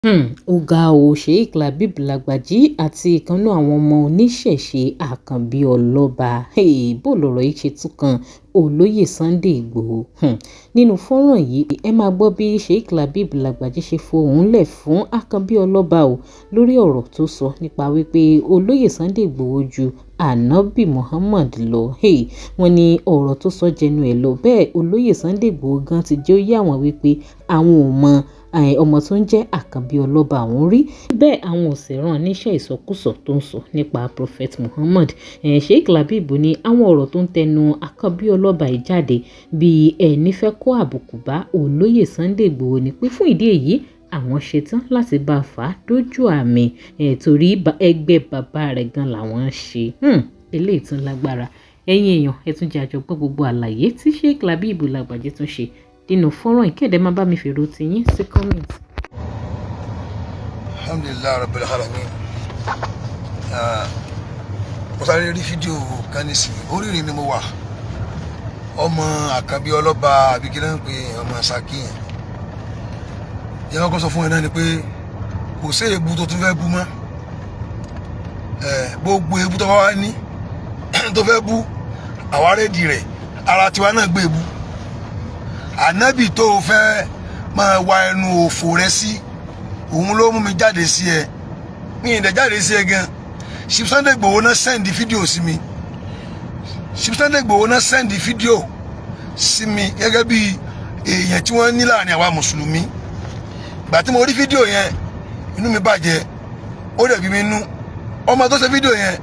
Ó ga ọ́, Sheikh Labeeb Lagbaji àti ìkan nínú àwọn ọmọ oníṣẹ̀ṣe Àkànbí Ọlọ́ba. Bó lọ̀rọ̀ yìí ṣe tún kan Olóyè Sunday Igboho. Nínú fọ́nrán yìí, ẹ máa gbọ́ bí Sheikh Labeeb Lagbaji ṣe fohùn lẹ̀ fún Àkànbí Ọlọ́ba o lórí ọ̀rọ̀ tó sọ nípa wípé Olóyè Sunday Igboho ju Ànábì Muhammad lọ. Wọ́n ní ọ̀rọ̀ tó sọ jẹnu ẹ̀ lọ. Bẹ́ẹ̀ Olóyè Sunday Igboho gan ti jẹ́ ó yé àwọn wípé àwọn ò mọ ọmọ tó ń jẹ́ Àkànbí Ọlọ́ba àwọn rí. Bẹ́ẹ̀ àwọn ò sì rán níṣẹ́ ìsọkúsọ tó ń sọ nípa Prophet Muhammad. Sheikh Labeeb ní àwọn ọ̀rọ̀ tó ń tẹnu Àkànbí Ọlọ́ba yìí jáde bí ẹni fẹ́ kó àbùkù bá Olóyè Sunday Igboho ni pé fún ìdí èyí àwọn ṣetán láti bá a fà á dójú àmì, torí ẹgbẹ́ bàbá rẹ̀ gan làwọn ń ṣe. Eléyìí tún lágbára. Ẹ̀yin èèyàn, ẹ tún jẹ́ a jọ gbọ́ gbogbo àlàyé tí Sheikh Labeeb Lagbaji tún ṣe nínú fọ́nrán ìkéde. Má bá mi fèrò tiyín sí comment. Alhamdulilayi rabbil alamin. Mo sáré rí fídíò kan nísìnyí, oríire ni mo wà. Ọmọ Àkànbí Ọlọ́ba, àbí kí náà ń pè ọmọ Ṣakí yẹn, yẹn kọ́kọ́ sọ fún ẹ náà ni pé kò sí èébú tó tún fẹ́ bú mọ́. Gbogbo èébú tó bá wá ní tó fẹ́ bú, àwa ready rẹ̀. Ara tiwa náà gbé èébú ànábì tó o fẹ́ máa wá ẹnu òfò rẹ sí, òun ló mú mi jáde sí ẹ. Mi ì dẹ̀ jáde sí ẹ gan. Chief Sunday Igboho náà send fídíò sí mi. Chief Sunday Igboho náà send fídíò sí mi gẹ́gẹ́ bí èèyàn tí wọ́n ní láàrin àwa mùsùlùmí. Ìgbà tí mo rí fídíò yẹn, inú mi bàjẹ́, ó dẹ̀ bí mi nú. Ọmọ tó ṣe fídíò yẹn,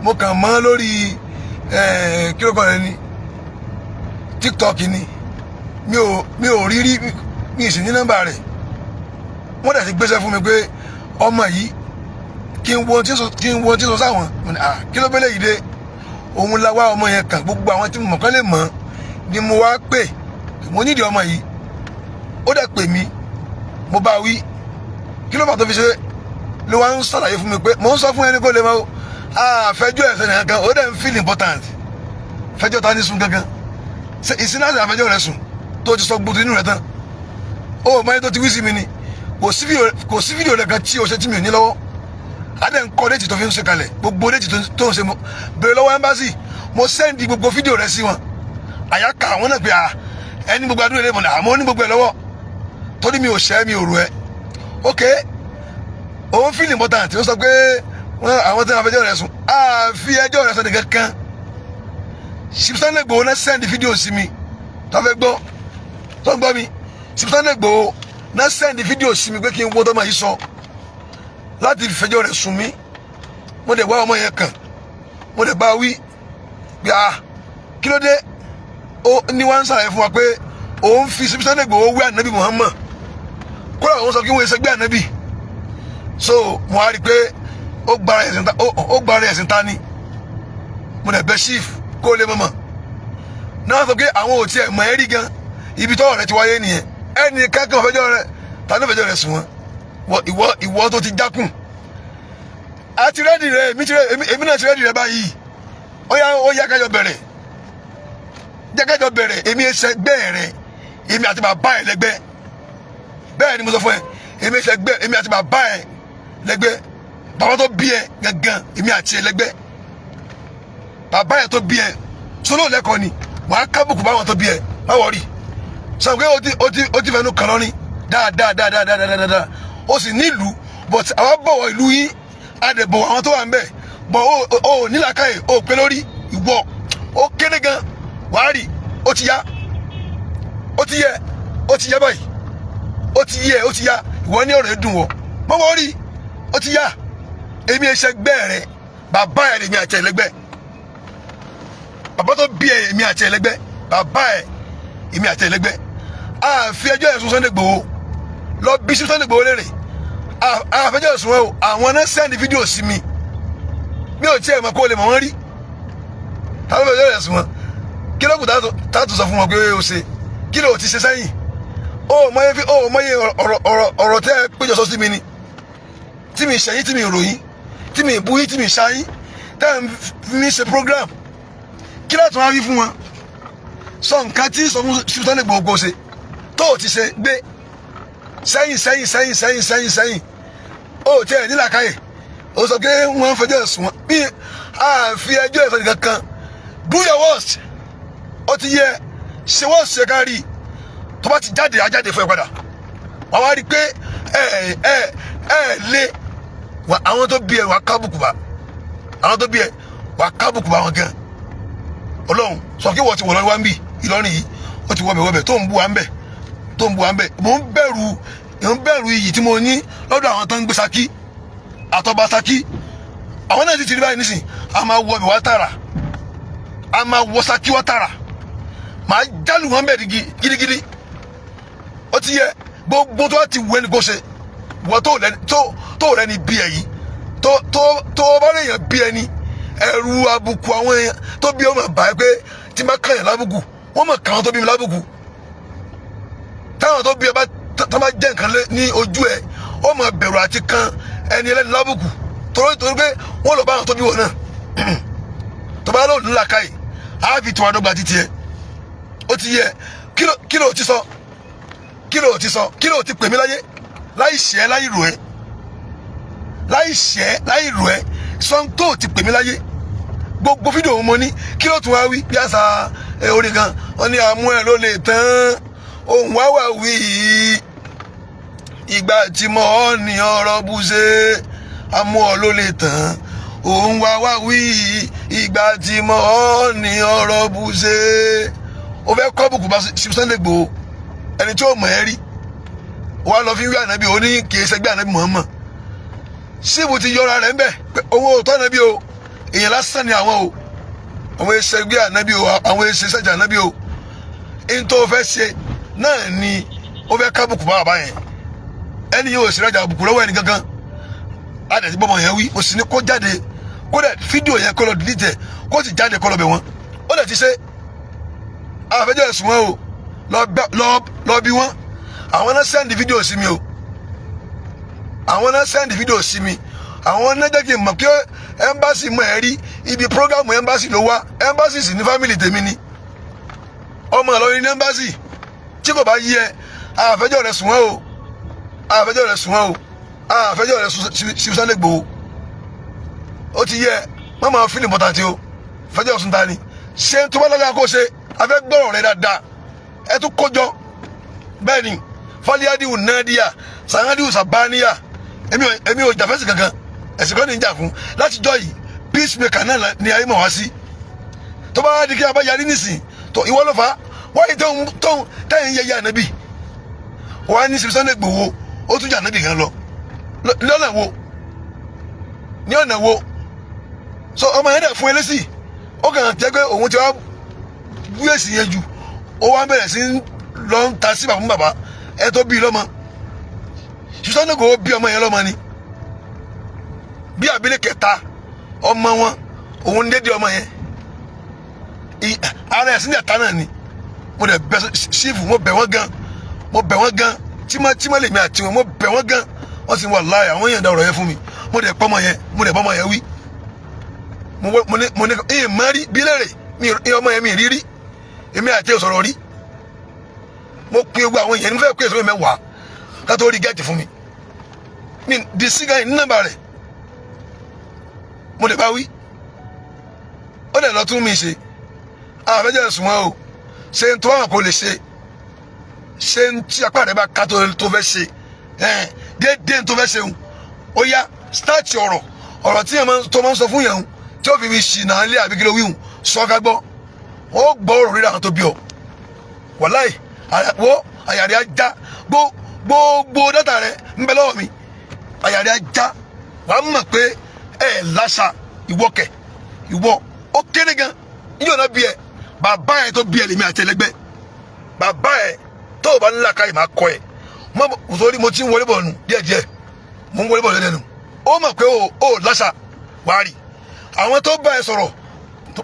mo kàn mọ́ lórí kí ló kọ́ rẹ ní TikTok ni. Mi ò rí rí, mi ì sì ní nọ́mbà rẹ̀. Wọ́n dẹ̀ ti gbéṣẹ́ fún mi pé ọmọ yìí, kí n wo tí ń sọ sáwọn. Mo ní, "Ah, kí ló bẹ́lẹ̀ yìí dé?" Òun la wá ọmọ yẹn kàn. Gbogbo àwọn tí mo mọ̀ kán lè mọ̀ ni mo wá pè. Mo nídìí ọmọ yìí. Ó dẹ̀ pè mí, mo bá wí kí ló fà tó fi ṣe. Ló wá ń ṣàlàyé fún mi pé mò ń sọ fún ẹni kó lè mọ àfẹjọ́ ẹ̀sẹ̀ nìkan kan. Ó dẹ̀ ń feel important. Fẹjọ́ ta ní sùn gangan? Ṣe ìsìn láti àfẹjọ́ rẹ sùn tó ti sọ gbogbo inú rẹ tán? Ó mọ ẹni tó ti wí sí mi ni. Kò sí fídíò rẹ kan tí o ṣe tí mi ò ní lọ́wọ́. Adé ń kọ́ date tó fi ń ṣe kalẹ̀, gbogbo date tó ń ṣe. Mo bèrè lọ́wọ́ embassy, mo send gbogbo fídíò rẹ sí wọn. Àyà ká àwọn náà pé à ẹni gbogbo adúlé lè mọ̀ ní àmọ́ ní gbogbo ẹ̀ lọ́wọ́, torí mi ò ṣẹ́, mi ò rò ẹ́. Ok, òun feel important. Ó sọ pé àwọn tí wọn fẹjọ́ rẹ̀ sùn, àfi ẹjọ́ rẹ̀ sọ nìkan kan. Chief Sunday Igboho náà send fídíò sí mi tó fẹ́ gbọ́, tó ń gbọ́ mi. Chief Sunday Igboho náà send fídíò sí mi pé kí n wo tọ́mọ yìí sọ láti fẹjọ́ rẹ̀ sùn mí. Mo dẹ̀ wá ọmọ yẹn kàn, mo dẹ̀ bá wí pé, ah, kí ló dé? Ó ní wọ́n ń ṣàlàyé fún wa pé òun fi Chief Sunday Igboho wé ànábì Muhammad, kódà òun sọ kí wọ́n ṣe gbé ànábì. So mo wá rí i pé ó gbára ẹ̀sìn ta ni. Mo dẹ̀ bẹ chief kó lè mọ̀mọ́ náà sọ pé àwọn ò tiẹ̀ mọ̀ ẹ́ rí gan. Ibi tọ́wọ́ rẹ ti wáyé nìyẹn. Ẹnì kankan fẹjọ́ rẹ, ta ló fẹjọ́ rẹ sùn wọn? Ìwọ tó ti jákùn àti ready rẹ, èmi náà ti ready rẹ báyìí. Ó yá, ó yá, kájọ bẹ̀rẹ̀, jẹ́ kájọ bẹ̀rẹ̀. Èmi ẹsẹ̀ gbẹ́ rẹ, èmi àti bàbá ẹ lẹ́gbẹ́. Bẹ́ẹ̀ ni mo sọ fún ẹ, èmi ẹsẹ̀ gbẹ́, èmi àti bàbá ẹ lẹ́gbẹ́. Bàbá tó bí ẹ gangan, èmi àti ẹ lẹ́gbẹ́. Bàbá ẹ tó bí ẹ sọlọ lẹ́kọ̀ọ́ ni wàá kábùkù báwọn tó bí ẹ. Má worry, sọ pé ó ti fẹnu kàn lọ́rin dáadáa dáadáa dáadáa dáadáa. Ó sì nílùú, but àwa bọ̀wọ̀ ìlú yín, a dẹ̀ bọ̀wọ̀ àwọn tó wà ń bẹ̀, but ó nílàkàyè, ó pé lórí ìwọ, ó kéré gan. Wàá rí, ó ti yá, ó ti yẹ, ó ti yá báyìí, ó ti yẹ, ó ti yá. Ìwọ ní ọ̀rẹ́ dùn wọ́ mọ́wọ́ rí, ó ti yá. Èmi ẹsẹ̀ gbẹ́ rẹ, bàbá ẹ̀ lèmi àti ẹlẹ́gbẹ́. Bàbá tó bí ẹ, èmi àti ẹlẹ́gbẹ́. Bàbá ẹ, èmi àti ẹlẹ́gbẹ́. A fi ẹjọ́ ẹ̀sùn Sunday Igboho lọ bí sí Sunday Igboho lérè. A fẹjọ́ ẹ̀sùn ẹ o. Àwọn náà send fídíò sí mi. Mi ò tiẹ̀ mọ̀ kó o lè mọ̀ wọ́n rí. Táwọn fẹjọ́ ẹ̀sùn wọn, kí ló kù táàtù sọ fún wọn pé o ṣe? Kí ló ti ṣe sẹ́yìn? Ó mọye fi, ó mọye ọ̀rọ̀ ọ̀rọ̀ ọ̀rọ̀ tẹ́ ẹ péjọ sọ sí mi ni, tí mi ṣẹ̀yìn, tí mi ròyìn, tí mi bú yín, tí mi ṣáyín, tẹ́ ẹ mi ṣe program. Kí láti wá wí fún wọn? Sọ nǹkan tí sọ fún Sunday Igboho ṣe tó o ti ṣe gbé. Sẹ́yìn sẹ́yìn sẹ́yìn sẹ́yìn sẹ́yìn sẹ́yìn, ó tiẹ̀ nílàkàyè. Ó sọ pé wọ́n ń fẹjọ́ ẹ̀sùn wọn bí àfi ẹjọ́ ẹ̀sùn kankan. Do your worst. Ó ti yẹ ṣe worst ṣe ká rí. Tó bá ti jáde, á jáde fún ẹ padà. Wàá wá rí i pé ẹ ẹ ẹ lé àwọn tó bí ẹ, wàá kábùkù bá àwọn tó bí ẹ, wàá kábùkù bá wọn gan. Ọlọ́run sọ kí wọ́n ti wọ̀ lọ́wọ́ wá ń bì Ìlọrin yìí, ó ti wọbẹ̀ wọbẹ̀ tó ń bu wa ń bẹ̀, tó ń bu wa ń bẹ̀. Mò ń bẹ̀rù iyì tí mo ní lọ́dọ̀ àwọn tó ń gbé Ṣakí àtọba Ṣakí. Àwọn náà ti ti rí báyìí nísìn. A máa wọ ọbẹ̀ wá tààrà, a máa wọ Ṣakí wá tààrà, màá jálù wọn bẹ̀ gidigidi. Ó ti yẹ gbogbo tó bá ti wù ẹni kó ṣe wọ́n tó lẹ́ni tó rẹ́ni bí ẹ yìí, tó bá lè yàn bí ẹni ẹrù àbùkù àwọn èèyàn tó bí ọmọ bá ẹ pé tí má kàn yàn lábùkù, wọ́n mọ̀ káwọn tó bí mi lábùkù. Táwọn tó bí ẹ bá tó bá jẹ́ nǹkan ní ojú ẹ, ó máa bẹ̀rù àti kan ẹni ẹlẹ́ni lábùkù, torí pé wọ́n lọ bá àwọn tó bí wọn náà. Tó bá lóòdù ńlá káyì, á fi tiwa dọ́gba títí ẹ. Ó ti yẹ. Kí ló ti sọ? Kí ló ti sọ? Kí ló ti pè mí láyé láì ṣẹ́, láì rò ẹ́, láì ṣẹ́, láì rò ẹ́? Sọ tó ti pè mí láyé, gbogbo fídíò òun mo ní. Kí ló tún wá wí bí àṣà orin kan? Wọn ní àmú ẹ ló lè tán òun wá wà wí ìgbà tí mo ní ọ̀rọ̀ bú ṣe. Àmú ọ ló lè tán òun wá wá wí ìgbà tí mo ní ọ̀rọ̀ bú ṣe. Ó fẹ́ kọ́ bùkún bá Sunday Igboho, ẹni tí ó mọ̀ ẹ́ rí, wàá lọ fi wí ànábì. Ó ní kì í ṣẹgbẹ́ ànábì Muhammad. Síbù ti yọra rẹ̀ ń bẹ̀ pé owó òótọ́ ànábì o, èèyàn lásán ni àwọn o, àwọn ẹsẹ̀gbẹ́ ànábì o, àwọn ẹsẹ̀ sẹ́jà ànábì o. Ẹni tó fẹ́ ṣe náà ni ó fẹ́ kábùkù bá bàbá yẹn. Ẹni yóò sì rájà àbùkù lọ́wọ́ ẹni gangan. Adẹ̀ tí bọ́mọ yẹn wí, mo sì ní kó jáde, kó dẹ̀ fídíò yẹn kó lọ delete ẹ̀, kó sì jáde kó lọ bẹ̀ wọ́n. Ó dẹ̀ ti ṣe àfẹjọ́ ẹ̀sùn wọn o. Lọ bí wọn. Àwọn náà send fídíò sí mi o, àwọn náà send fídíò sí mi. Àwọn náà jẹ́ kí n mọ̀ pé embassy mọ̀ ẹ́ rí. Ibi program embassy ló wá. Embassy sì ní family tèmi ni, ọmọ Ìlọrin ní embassy. Tí kò bá yí ẹ, àfẹjọ́ rẹ̀ sùn wọ́n o, àfẹjọ́ rẹ̀ sùn wọ́n o, àfẹjọ́ rẹ̀ sùn Sunday Igboho. Ó ti yẹ, má máa feel important o. Fẹjọ́ sùn ta ni ṣé tó bá lọ́gà kó ṣe afẹ́ gbọ́rọ̀ rẹ̀ dáadáa. Ẹ tún kójọ bẹ́ẹ̀ ni faliadiu nadiya sangadiu sabaniya. Èmi ò jàfẹ́sì kankan, ẹ̀sìn kan ní í jà fún láti jọ yìí. Peacemaker náà ni ayé mọ̀ wá sí. Tó bá di kí a bá yarí nísìn tó, ìwọ ló fà á. Wáyé tóun tẹ́yìn yẹyẹ ànábì wọ́n á ní Sunday Igboho, ó tún jà ànábì gan lọ lọ́nà wo ní ọ̀nà wo? So ọmọ yẹn dẹ̀ fún ẹlẹ́sì, ó kàn jẹ́ pé òun ti wá bú èsì yẹn jù, ó wá bẹ̀rẹ̀ sí lọ ń ta sí bàbá bàbá ẹ tó bí lọ́mọ. Sunday Igboho bí ọmọ yẹn lọ́mọ ni bí àbílẹ̀ kẹta ọmọ wọn, òun ní dédé ọmọ yẹn ara ẹ̀sìn ẹ̀ta náà ni. Mo dẹ̀ bẹ̀ sífù, mo bẹ̀ wọ́n gan, mo bẹ̀ wọ́n gan, tímọ́ lèmi àti wọn. Mo bẹ̀ wọ́n gan, wọ́n sì wà láàyè àwọn èèyàn dá ọ̀rọ̀ yẹn fún mi. Mo dẹ̀ pọ́mọ yẹn, mo dẹ̀ bọ́mọ yẹn wí. Mo ní ẹ̀yìn mọ́ rí bí léèrè mi ọmọ yẹn mi rí rí, èmi àti ẹ̀ sọ̀rọ̀ rí. Mo pe gbogbo àwọn èèyàn ní mo fẹ́ pé èso mẹ́wàá ká tó rí gẹ́ẹ̀tì fún mi. Mi di sígá yìí ní nọ́mbà rẹ̀. Mo dẹ̀ bá wí, ó dẹ̀ lọ tún mi ṣe. Àfẹ́jọ́ ẹ̀sùn wọn o. Ṣe ń tó àwọn kò lè ṣe, ṣe ń tí apá rẹ̀ bá ká tó fẹ́ ṣe ẹ̀ déédéé tó fẹ́ ṣe ń. Ó yá, start ọ̀rọ̀ ọ̀rọ̀ tí yẹn tó máa ń sọ fún yẹn tí ó fi fi ṣìnà ilé àbí kí ló wíhùn sọ ká gbọ́. Ó gbọ́ ọ̀rọ̀ rírà àwọn tó bí ọ. Wàláì wo àyàrí ajá gbogbo data rẹ ń bẹ lọ́wọ́ mi. Àyàrí ajá, wàá mọ̀ pé ẹ láṣà. Ìwọ kẹ ìwọ ó kéré gan níjọ́ náà bí ẹ. Bàbá ẹ tó bí ẹ lèmi àti ẹlẹgbẹ́ bàbá ẹ tó o bá nílà káyì máa kọ ẹ mọ. Sórí mo ti ń wọlé bọ̀ nù díẹ̀díẹ̀, mo ń wọlé bọ̀ lẹ́nu. Ó mọ̀ pé o láṣà. Wàá rí àwọn tó bá ẹ sọ̀rọ̀,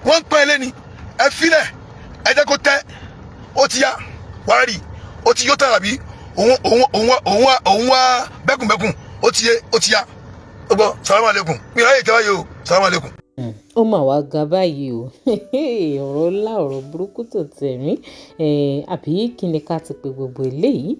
wọ́n ń pẹ́ ẹ lẹ́ni. Ẹ filẹ̀, ẹ jẹ́ kó tẹ́. Ó ti yá, wàá rí ó ti yó tán àbí òun wá bẹ́kùnbẹ́kùn. Ó ti yé, ó ti yá. Ó gbọ́ salamu aleykum. Mi ò ráyè tẹ́wáyé o, salamu aleykum. Ó mà wá ga báyìí o. Ọ̀rọ̀ ńlá, ọ̀rọ̀ burúkú tó tẹ̀rín, àbí kí ni ká ti pè gbogbo eléyìí?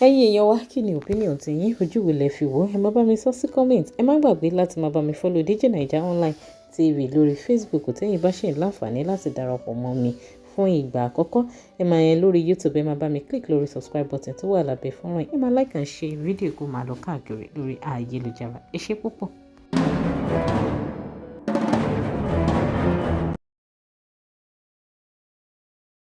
Ẹ̀yin èèyàn wa, kí ni opinion ti yín? Ojú wo lẹ fi wò ó? Ẹ má bá mi sọ sí comment. Ẹ má gbàgbé láti máa bá mi follow DJ Naija Online TV lórí Facebook tẹ́yin bá ṣì ń láǹfààní láti darapọ̀ mọ́ mi fún ìgbà àkọ́kọ́. Ẹ máa yẹn lórí YouTube, ẹ máa bá mi click lórí subscribe button tó wà lábẹ́ fọ́nrán yìí. Ẹ máa like and share fídíò kó máa lọ káàkiri lórí ayélujára. Ẹ ṣé púpọ̀.